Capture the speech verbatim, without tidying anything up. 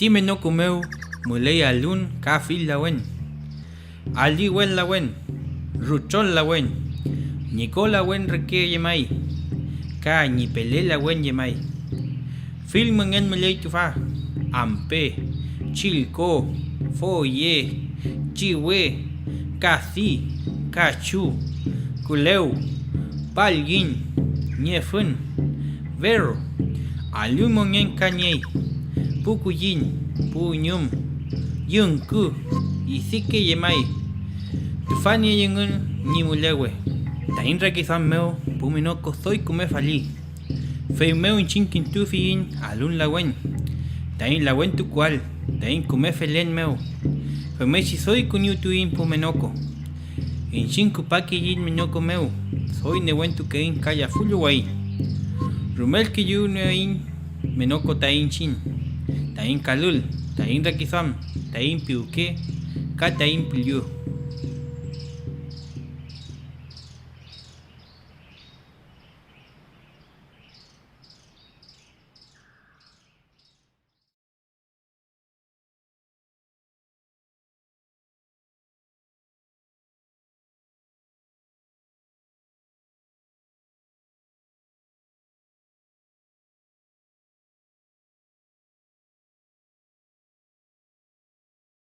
Ti menoko mew müley alun ka fill lawen, aliwen lawen, rutrol lawen, ñi ko lawen reke llemay, ka ñi pele lawen llemay. Fill müngen müley tüfa: ampe, chillko, foye, chiwe, kasi, kachu, külew, pallgiñ, ñefün, ver, alü mongen ka niey, pu kulliñ, pu üñüm, yüngkü, isike llemay. Tüfa niey engün ñi mülewe. Taiñ rakiduam mew pu menoko doy küme fali. Feymew iñchiñ kintufiyiñ alun lawen, taiñ lawentukuael taiñ küme felen mew. Femngechi doy kuñiwtuiñ pu menoko. Iñchiñ küpakeyiñ menoko mew, doy newentukeiñ ka yafüluwaiñ. Rumel kellunieaiñ menoko ta iñchiñ, taiñ kalül, taiñ rakiduam, taiñ piwke ka taiñ püllu.